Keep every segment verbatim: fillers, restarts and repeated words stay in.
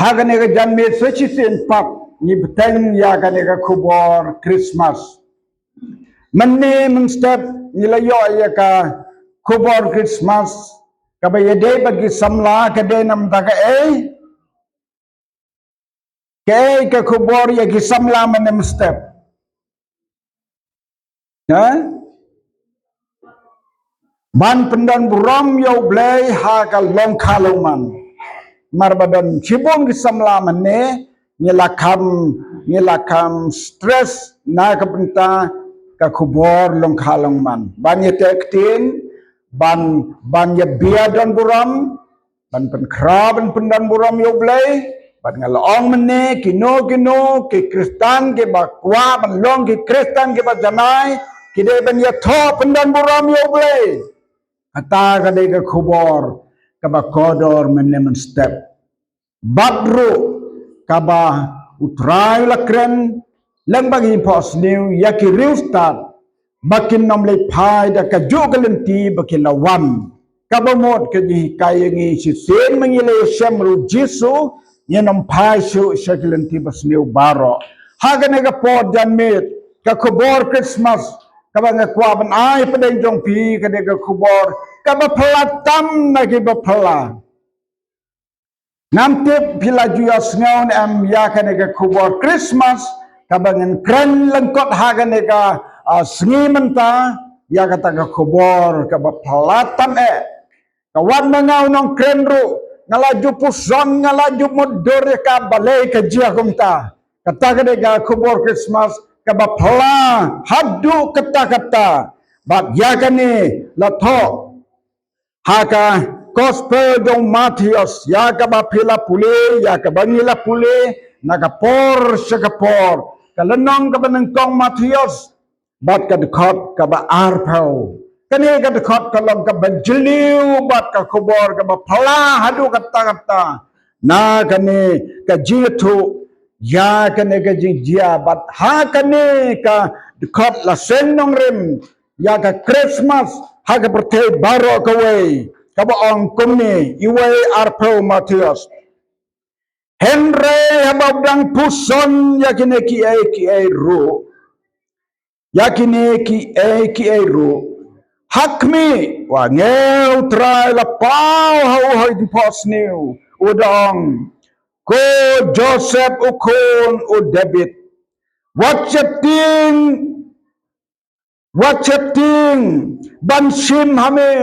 Ha kane ka janmiet sa shisien pat ngi bteng ïa kane ka khubor Christmas. Mynne mynstep ngi la ïoh ïa ka khubor Christmas kaba ïadei bad ki samla, ka dei namar ka ei? Ka ei ka khubor ïa ki samla mynne mynstep? Ha? Ban pyndon burom ïa U Blei ha ka longkha longman. Namar ba don shibun ki samla mynne ngi la kham, ngi la kham stress na ka bynta ka khubor longkha longman. Ban ïateh ktien, ban, ban ïabia don burom, ban pynkhraw ban pyndon burom ïa U Blei. Bad nga la ong mynne, kino kino ki Khristan kiba kwah ban long ki Khristan kiba janai, ki dei ban ïathoh pyndon burom ïa U Blei. Kata ka dei ka khubor kaba kordor mynne mynstep. Bad ruh kaba U Trai u la kren lem bad ki jingphohsniew ïa ki riewstad ba kin ym leit phai da kajuh ka lynti ba ki la wan. Kaba mut ka jinghikai ïa ngi shisien ma ngi la ïashem ruh Jisu, ngin ym phai shuh sha ki lynti basniew baroh. Ha kane ka por janmiet, ka khubor Christmas kaba nga kwah ban ai hapdeng jong phi ka dei ka khubor kaba phylla tam na kiba phylla. Ngam tip phi la ju ïohsngew ne em ïa kane ka khubor Christmas kaba ngin kren lyngkot ha kane ka, ah, sngi mynta, ïa kata ka khubor kaba phylla tam eh. Ka wat ma nga u nongkren ruh nga la ju puson, nga la ju mutdur ïa ka, balei ka jia kumta. Kata ka dei ka khubor Christmas kaba phylla haduh katta katta. Bad ïa kane la thoh ha ka Gospel jong u Mathaios, ïa kaba phi la pule, ïa kaba ngi la pule na ka por sha ka por. Ka lynnong kaba nyngkong Mathaios bad ka dkhot kaba arphew. Kane ka dkhot ka long kaba jylliew bad ka khubor kaba phylla haduh katta katta. Na kane ka jingïathuh ïa kane ka jingjia bad ha kane ka dkhot la seng nongrim ïa ka Christmas ha ka pyrthei baroh kawei, kaba ong kumne, iwei arphew Mathaios. Hynrei haba u dang puson ïa kine kiei kiei ruh, ïa kine kiei kiei ruh, ha khmih, u angel u Trai u la paw ha u ha u jingphohsniew, u da ong, ko Joseph u khun u David, wat sheptieng, wat sheptieng ban shim ha me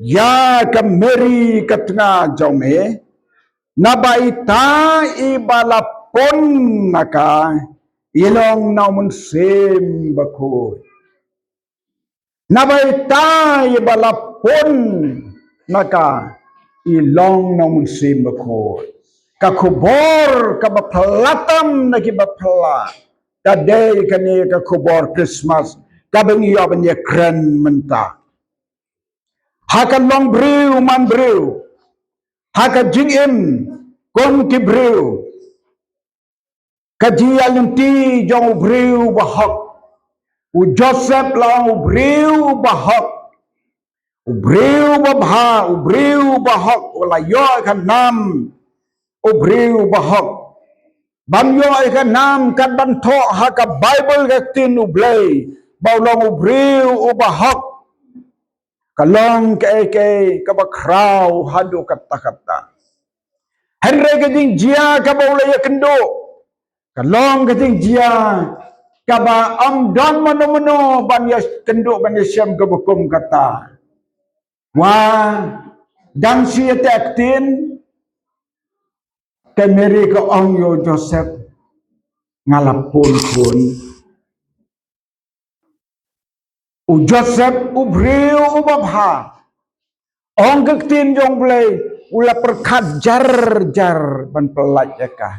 ïa ka Mary ka tnga jong me, naba ita iba la pun na ka i long na u Mynsiem Bakhuid. Naba ita iba la pun na ka i long na u Mynsiem Bakhuid. Ka khubor kaba phylla tam na kiba phylla ka dei kane ka khubor Christmas kaba ngi ïoh ban ïakren mynta. Ha ka longbriew manbriew, ha ka jingim kum ki briew, ka jingïaid lynti jong u briew bahok. U Joseph la ong u briew bahok, u briew babha, u briew bahok, u la ïoh ka nam u briew bahok. Bym ïoh ïa ka nam kat ban thoh ha ka Baibl, ka ktien U Blei, ba u long u briew u bahok. Ka long kaei kaei kaba khraw haduh katta katta. Hynrei ka jingjia kaba u la ïakynduh ka long ka jingjia kaba ym don mano mano ban ïakynduh ban ïashem kaba kum kata. Wa dang shu ïateh ktien, ka Mary ka ong ïa u Joseph, nga la pun khun. U Joseph u briew uba bha. Ong ka ktien jong U Blei, u la pyrkhat jar jar ban pyllait ïa ka.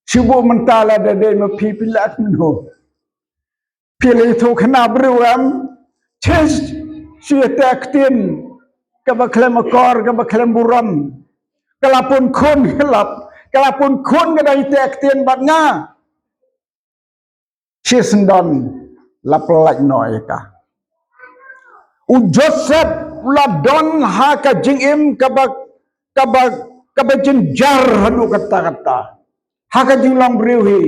Shu buh mynta lada dei ma phi, phi lah kumno? Phi la ïathuh khana briew em? Shu ïateh ktien kaba khlem akor, kaba khlem burom. Ka la pun khun, ka la, ka la pun khun, ka dang ïateh ktien bad nga. Shisyndon la pyllait noh ïa ka. U Joseph la don ha ka jingim kaba, kaba kaba jynjar haduh katta katta. Ha ka jinglong briew hi,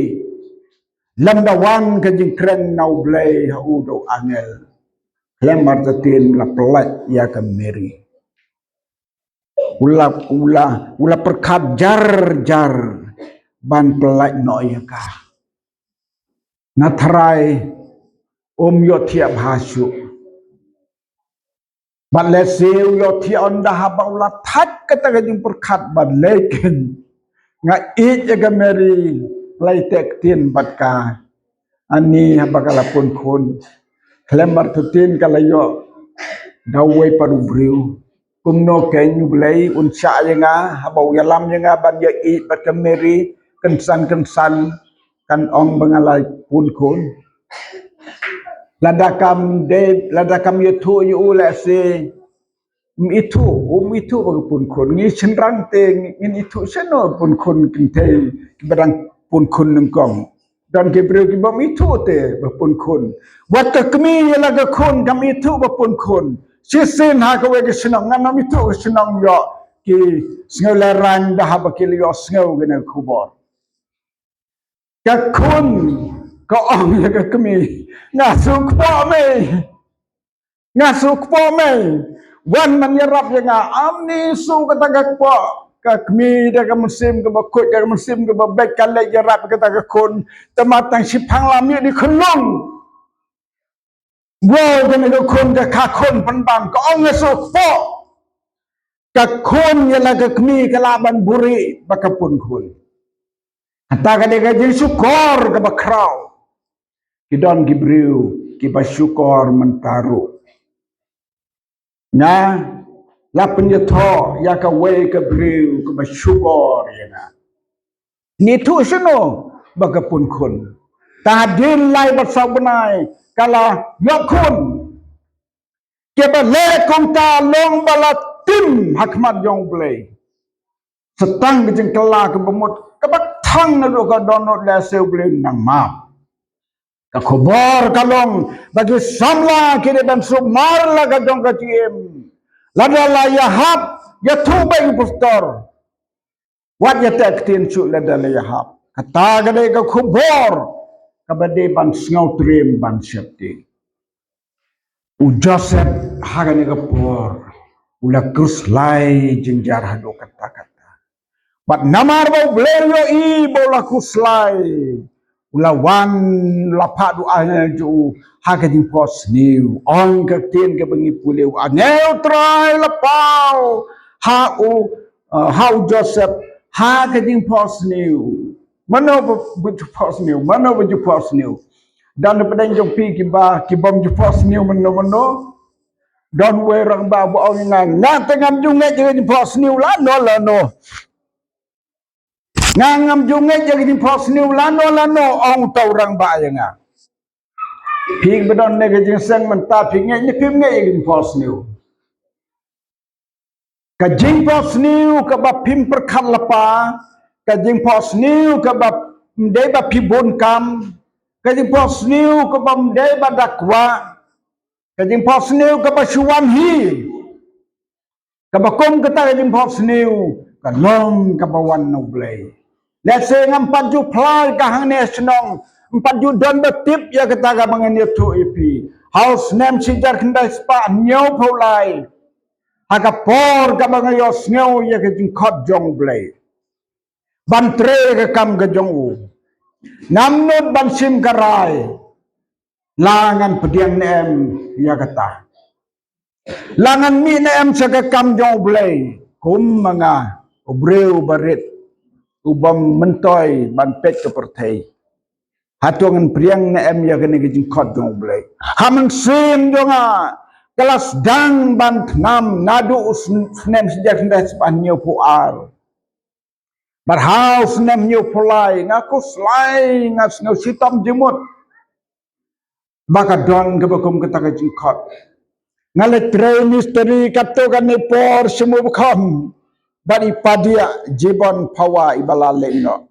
lymda wan ka jingkren na U Blei ha u da u angel, khlem artatien la pyllait ïa ka Mary. U la, u la, u la pyrkhat jar jar ban pyllait noh ïa ka. Na tharai um ïohthiah bha shuh. Bad lehse u ïohthiah ynda haba u la thait kata ka jingpyrkhat bad leh keiñ, nga ïeit ïa ka Mary, la ïateh ktien bad ka. Ani haba ka la pun khun, khlem artatien ka la ïoh da uwei pat u briew. Kumno keiñ U Blei un shah ïa nga haba u ïalam ïa nga ban ïa ïeit bad ka Mary, kynsan kynsan kan ong ba nga la pun khun. Lada kam dei, lada kam ïathuh ïa u lehse um ithuh, um ithuh ba ka pun khun. Ngi shynrang te ngin ithuh shano pun khun kynthei kiba dang pun khun nyngkong. Don ki briew kibym ithuh te ba pun khun. Wat ka kmie ïa la ka khun kam ithuh ba pun khun. Shisien ha kawei ka shnong, ngan ym ithuh ka shnong, ïoh ki sngew lehraiñ da haba ki la ïohsngew kane ka khubor. Ka khun ka ong ïa ka kmie, nga shu kpoh mei. Nga shu kpoh mei. Wan ban ïarap ïa nga. Ani shu kata ka kpoh. Ka kmie da ka mynsiem kaba khuid, da ka mynsiem kaba beit ka leit ïarap kata ka khun. Te ma tang shiphang lam ïa di khunlung. Wow, kane ka khun ka kha khun pynban, ka ong nga shu kpoh. Ka khun ïa la ka kmie ka lah ban buhrieh ba ka pun khun. Kata ka dei ka jingshukor kaba khraw. Ki don ki briew kiba shukor mynta ruh. Nga la pynïathoh ïa kawei ka briew kaba shukor ïa nga. Ngi ithuh shano ba ka pun khun. Te hadien lai bad saw bnai ka la ïoh khun. Kaba leh kumta long ba la tim ha khmat jong U Blei. Sa tang ka jingkylla kaba mut kaba thang naduh ka dohnud lehse U Blei un nang map. Ka khubor ka long ba ki samla ki dei ban sumar la ka jong ka jingim. Lada la ïahap ïathuh bad ki pastor, wat ïateh ktien shuh lada la ïahap. Kata ka dei ka khubor kaba dei ban sngewtriem ban sheptieng. U Joseph ha kane ka por u la khuslai jynjar haduh katta katta. Bad namar ba U Blei u ïohi ba u la khuslai, u la wan, u la phah da u angel jong u ha ka jingphohsniew. Ong ka ktien kaba ngi pule, u angel U Trai u la paw ha u, uh, ha u Joseph ha ka jingphohsniew. Mano ba, ba ju phohsniew, mano ba ju phohsniew. Don na pdeng jong phi kiba, kibym ju phohsniew mynno mynno. Don uwei u rangbah ba ong ïa nga, nga te ngam ju ngeit ïa ka jingphohsniew lano lano. Nga ngam ju ngeit ïa ka jingphohsniew lano lano, ong uta u rangbah ïa nga. Phi ba don ne ka jingïaseng mynta, phi ngeit ne phim ngeit ïa ka jingphohsniew? Ka jingphohsniew kaba phim pyrkhat lypa, ka jingphohsniew kaba ym dei ba phi bun kam, ka jingphohsniew kaba ym dei ba da kwah, ka jingphohsniew kaba shu wan hi. Kaba kum kata ka jingphohsniew ka long kaba wan na U Blei. Lehse ngam pat ju phla ka hangne shnong, ngam pat ju don ba tip ïa kata kaba ngan ïathuh ïa phi. Ha u snem shi hajar khyndai spah hynñiewphew lai, ha ka por kaba nga ïohsngew ïa ka jingkhot jong U Blei ban trei ka kam ka jong u, ngam nud ban shim ka rai. La ngan pdiang ne em ïa kata? La ngan mih ne em sha ka kam jong U Blei? Kum ma nga, u briew barit, u bym myntoi ban peit ka pyrthei, hato ngan pdiang ne em ïa kane ka jingkhot jong U Blei? Ha mynsiem jong nga ka la sdang ban thnam naduh u sn-, snem shi hajar khyndai spah hynñiewphew ar. Bad ha u snem hynñiewphew lai nga khuslai, nga sngew shitom jingmut ba ka don kaba kum kata ka jingkhot. Nga la trei mistri katto katne por sha Mawbykhon bad i Padiah Jibon Phawa iba la leit noh.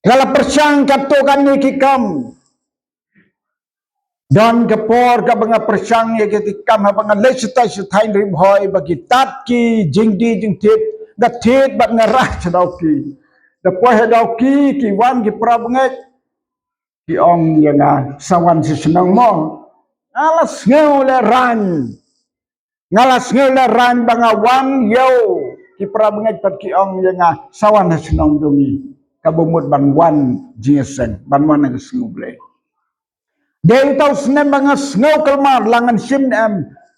Nga la pyrshang katto katne ki kam. Don ka por kaba nga pyrshang ïa ki kam haba nga leit shatai shathaiñ Ri Bhoi ba ki tad ki jingdie jingthied nga thied bad nga rah sha Dawki. Da poi ha Dawki ki wan ki para bangeit, ki ong ïa nga, sa wan sha shnong mo. Nga la sngew lehraiñ. Nga la sngew lehraiñ ba nga wan ïew. Ki para bangeit pat ki ong ïa nga, sa wan ha shnong jong ngi. Kaba mut ban wan jingïaseng, ban wan ha ka sngi U Blei. Dei uta u snem ba nga sngew kulmar, la ngan shim ne em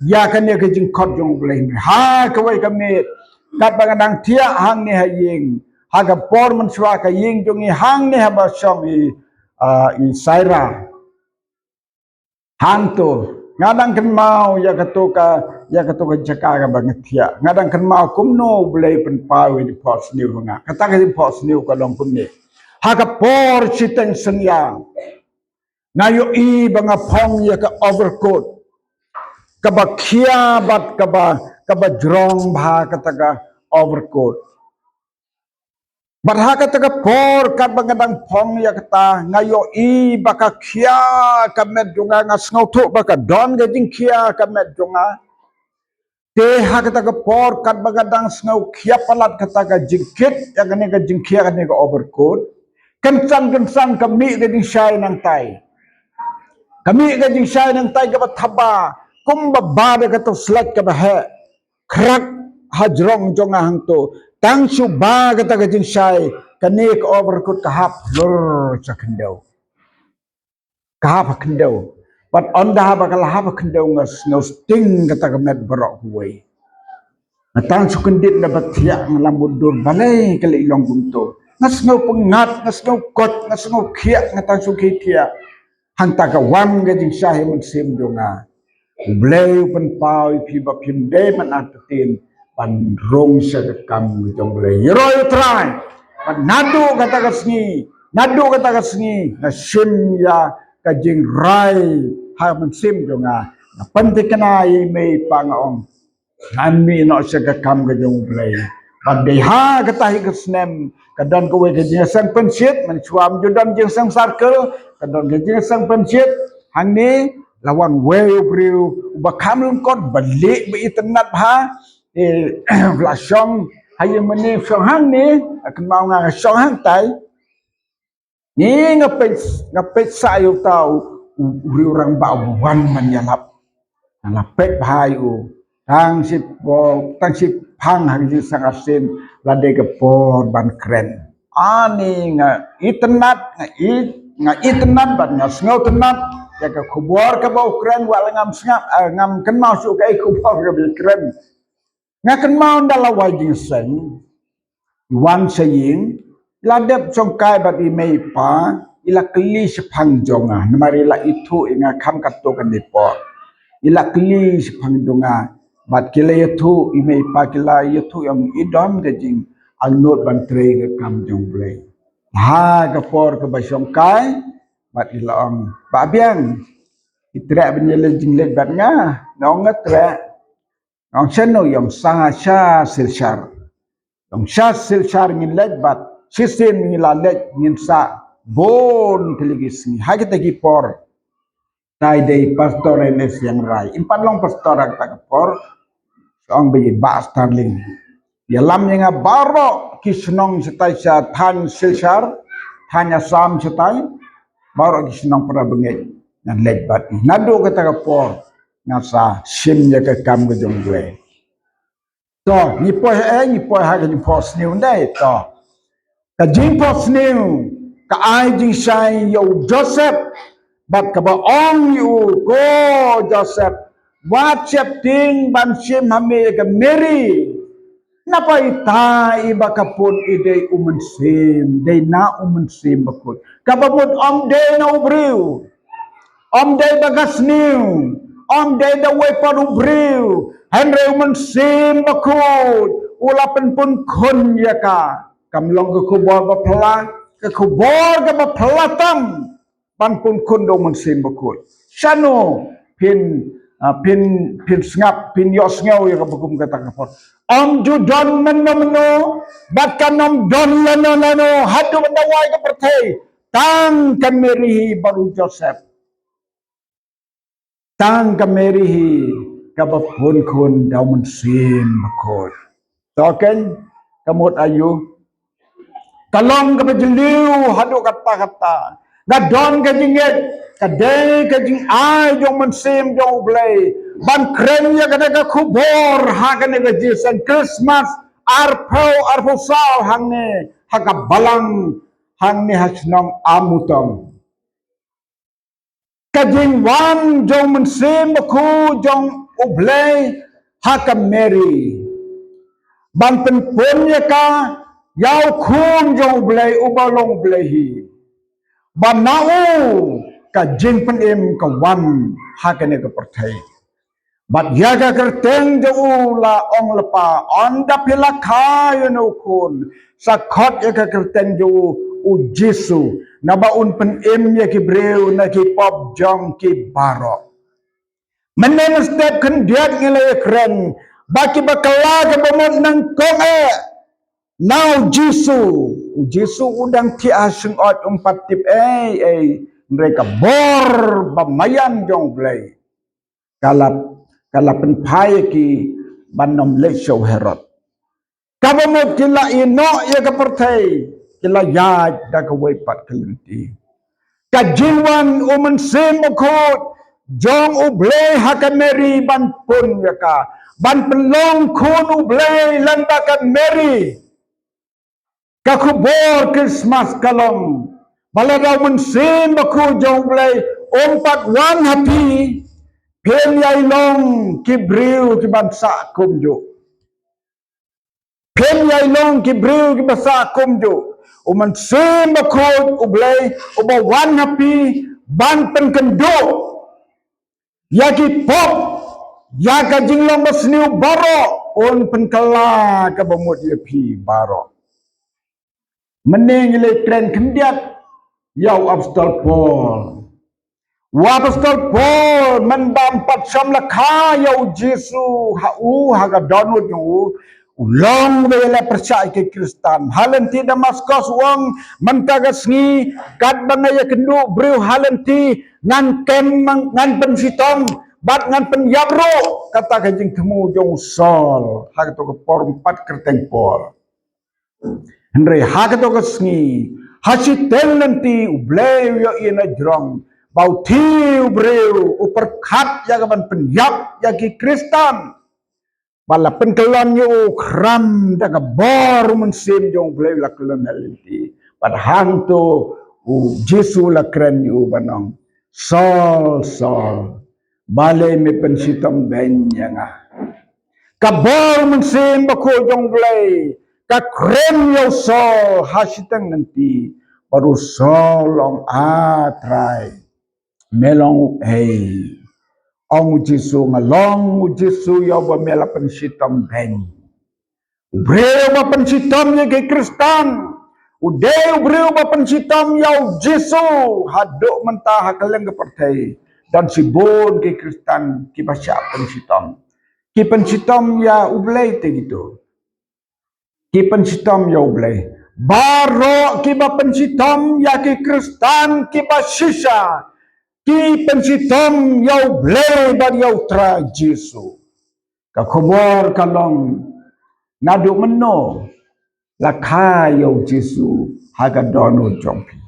ïa kane ka jingkhot jong U Blei. Ha kawei ka miet, katba nga dang thiah hangne ha ïing, ha ka por mynshuwa ka ïing jong ngi hangne haba shong i, ah, i Saira. Hangto nga dang kynmaw ïa kato ka, ïa kato ka jaka kaba nga thiah. Nga dang kynmaw kumno U Blei u pynpaw ïa ka jingphohsniew ha nga. Kata ka jingphohsniew ka long kumne. Ha ka por shiteng synñia, nga ïohi ba nga phong ïa ka overcoat kaba khia bad kaba, kaba jrong bha kata ka overcoat. Bad ha kata ka por katba nga dang phong ïa kata, nga ïohi ba ka khia ka met jong nga. Nga sngewthuh ba ka don ka jingkhia ka met jong nga. Te ha kata ka por katba nga dang sngew khia palat kata ka jingkit ïa kane ka jingkhia kane ka overcoat, kynsan kynsan ka mih ka jingshai nangtai. Ka mih ka jingshai nangtai kaba thaba, kumba ba da kato slait kaba heh. Khrak ha jrong jong nga hangto. Tang shu ba kata ka jingshai, kane ka overcoat ka hap lur sha khyndew. Ka hap ha khyndew. Bad ynda haba ka la hap ha khyndew nga sngew sting kata ka met baroh kawei. Nga tang shu kyndit na ba thiah, nga la mutdur balei ka leh long kumto. Nga sngew pyngngad, nga sngew koit, nga sngew khiah, nga tang shu khiah khiah. Hangta ka wan ka jingshai ha mynsiem jong nga. U Blei u pynpaw ïa phi ba phim dei ban artatien ban rung sha ka kam jong U Blei. Ïaroh ïa U Trai. Bad naduh kata ka sngi, naduh kata ka sngi nga shim ïa ka jingrai ha mynsiem jong nga. Nga pynthikna ïa i mei i pa, nga ong, ngan mih noh sha ka kam ka jong U Blei. Bad dei ha kata hi ka snem ka don kawei ka jingïaseng pynshit, mynshuwa ym ju don jingïaseng circle, ka don ka jingïaseng pynshit. Hangne la wan wei u briew uba kham lyngkot, ba lieh ba itynnad bha. Eh, la shong ha ïing mane, shong hangne, kynmaw nga, nga shong hangtai. Ni nga peit, nga peit sa ïa uta u, u, u riew rangbah u wan ban ïalap. Nga la peit bha ïa u. Tang shi por, tang shi phang ha ka jingsang arsien, la dei ka por ban kren. Ani nga itynnad, nga i, nga itynnad bad nga sngewtynnad ïa ka khubor kaba u kren, wat la ngam sngap, eh, ngam kynmaw shuh kaei ka khubor kaba u kren. Nga kynmaw ynda la wai jingïaseng, i wan sha ïing, i la dep shongkai bad i mei i pa, i la kylli shaphang jong nga, namar i la ithuh ïa nga kham katto katne por. I la kylli shaphang jong nga, bad ki la ïathuh, i mei i pa ki la ïathuh ïa nga i don ka jingangnud ban trei ka kam jong U Blei. Ha ka por kaba shongkai, bad i la ong, Bah Biang, i treh ban ïaleit jingleit bad nga? Nga ong nga treh. Nga ong shano? I ong sa sha Silchar. I ong sha Silchar ngin leit bad shisien ngi la leit, ngin sah bun tylli ki sngi. Ha kita ki por tai dei Pastor M S Ïangrai, im pat long pastor ha kata ka por. Ong ba i Bah Starling ïalam ïa nga baroh ki shnong shatai sha thaiñ Silchar, thaiñ Assam shatai, baroh ki shnong para bangeit ngan leit bad i. Naduh kata ka por nga sa shim ïa ka kam ka jong U Blei. To, ngi poi ha, eh, ngi poi ha ka jingphohsniew ndai, to. Ka jingphohsniew ka ai jingshai ïa u Joseph, bad kaba ong ïa u, ko Joseph, wat sheptieng ban shim ha me ïa ka Mary. Naba ita i ba ka pun i dei u Mynsiem, dei na u Mynsiem Bakhuid. Kaba mut ym dei na u briew. Ym dei da ka sniew, ym dei da wei pat u briew, hynrei u Mynsiem Bakhuid u la pynpun khun ïa ka. Kam long ka khubor ba phylla, ka khubor kaba phylla tam ban pun khun da u Mynsiem Bakhuid. Shano phin, ah, phin, phin sngap, phin ïohsngew ïa kaba kum kata ka por. Ym ju don mynno mynno bad kan ym don lano lano haduh ban da wai ka pyrthei. Tang ka Mary hi bad u Joseph. Tang ka Mary hi kaba pun khun da u Mynsiem Bakhuid. To keiñ, Ka mut aïu? Ka long kaba jylliew haduh katta katta. Nga don ka jingngeit, ka dei ka jingai jong u Mynsiem jong U Blei ban kren ïa kane ka khubor ha kane ka jingïaseng Christmas arphew arphew saw hangne ha ka Balang, hangne ha shnong Amutong. Ka jingwan jong u Mynsiem Bakhuid jong U Blei ha ka Mary ban pynpun ïa ka ïa u Khun jong U Blei, uba long U Blei hi, ba na u ka jingpynim ka wan ha kane ka pyrthei. Bad ïa ka kyrteng jong u la ong lypa, ynda phi la kha ïa une u Khun, sa khot ïa ka kyrteng jong u, u Jisu, naba un pynim ïa ki briew na ki pop jong ki baroh. Mynne mynstep khyndiat ngi la ïakren ba kiba kylla kaba mut nyngkong eh na u Jisu. U Jisu u dang thiah ha shyngoid, um pat tip ei ei, hynrei ka bor ba maïan jong U Blei ka la, ka la pynphai ïa ki ban ym leit sha u Herod. Kaba mut ki la ïehnoh ïa ka pyrthei, ki la ïaid da kawei pat ka lynti. Ka jingwan u Mynsiem Bakhuid jong U Blei ha ka Mary ban pun ïa ka, ban pynlong khun U Blei lyngba ka Mary. Ka khubor Christmas ka long ba lada u Mynsiem Bakhuid jong U Blei um pat wan ha phi, phin ïai long ki briew kiban sah kumjuh. Phin ïai long ki briew kiba sah kumjuh. U Mynsiem Bakhuid U Blei uba wan ha phi ban pynkynduh ïa ki pop, ïa ka jinglong basniew baroh, un pynkylla kaba mut ïa phi baroh. Mynne ngi la kren khyndiat ïa u Apostol Paul. U Apostol Paul mynba um pat shym la kha ïa u Jisu ha u, ha ka dohnud jong u, u long ba ïaleh pyrshah ïa ki Khristan. Ha lynti Damaskos u ong, mynta ka sngi katba nga ïakynduh briew ha lynti, ngan kem, ngan pynshitom bad ngan pynïap ruh, kata ka jingthmu jong u Saul ha kato ka por um pat kyrteng Paul. Hynrei ha kato ka sngi, ha shiteng lynti U Blei u ïohi na jrong ba u thiew briew u pyrkhat ïa ka ban pynïap ïa ki Khristan. Ba la pynkyllon ïa u khram da ka bor u Mynsiem jong U Blei, u la kyllon ha lynti. Bad hangto u Jisu u la kren ïa u ban ong, Saul, Saul, balei me pynshitom beiñ ïa nga? Ka bor u Mynsiem Bakhuid jong U Blei ka kren ïa u Saul ha shiteng lynti. Bad u Saul u ong, A Trai, me long uei? Ong u Jisu, Nga long u Jisu ïa uba me la pynshitom beiñ. U briew ba pynshitom ïa ki Khristan u dei u briew ba pynshitom ïa u Jisu. Haduh mynta ha kylleng ka pyrthei don shibun ki Khristan kiba shah pynshitom. Ki pynshitom ïa U Blei te kito. Ki pynshitom ïa U Blei. Baroh kiba pynshitom ïa ki Khristan kiba shisha, ki pynshitom ïa U Blei bad ïa U Trai Jisu. Ka khubor ka long, naduh mynno la kha ïa u Jisu ha ka dohnud jong phi?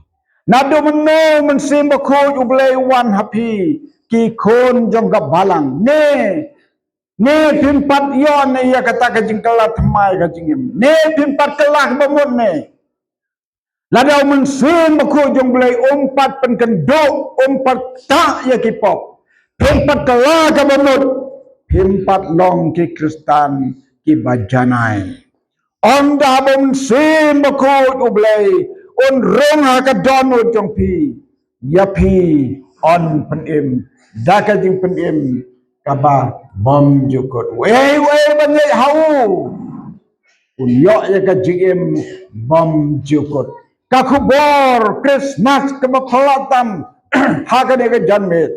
Naduh mynno u Mynsiem Bakhuid U Blei u wan ha phi, ki khun jong ka Balang? Ne, ne phim pat ïoh ne ïa kata ka jingkylla thymmai ka jingim? Ne phim pat kylla kaba mut ne? Lada u Mynsiem Bakhuid jong U Blei um pat pynkynduh, um pat ktah ïa ki pop, phim pat kylla kaba mut, phim pat long ki Khristan kiba janai. Ynda haba u Mynsiem Bakhuid U Blei un rung ha ka dohnud jong phi, ïa phi yn pynim da ka jingpynim kaba bymjukut. Uei uei ba ngeit ha u un ïoh ïa ka jingim bymjukut. Ka khubor Christmas kaba phylla tam ha kane ka janmiet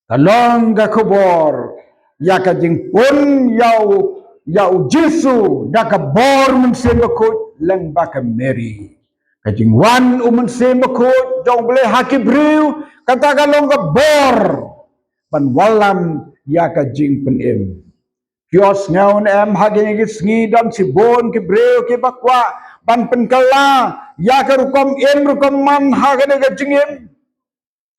ka long ka khubor ïa ka jingpun ïa u, ïa u Jisu da ka bor Mynsiem Bakhuid lyngba ka Mary. Ka jingwan u Mynsiem Bakhuid jong U Blei ha ki briew, kata ka long ka bor ban wallam ïa ka jingpynim. Ïohsngew ne em, ha kine ki sngi don shibun ki briew kiba kwah ban pynkylla ïa ka rukom im rukom man ha kane ka jingim.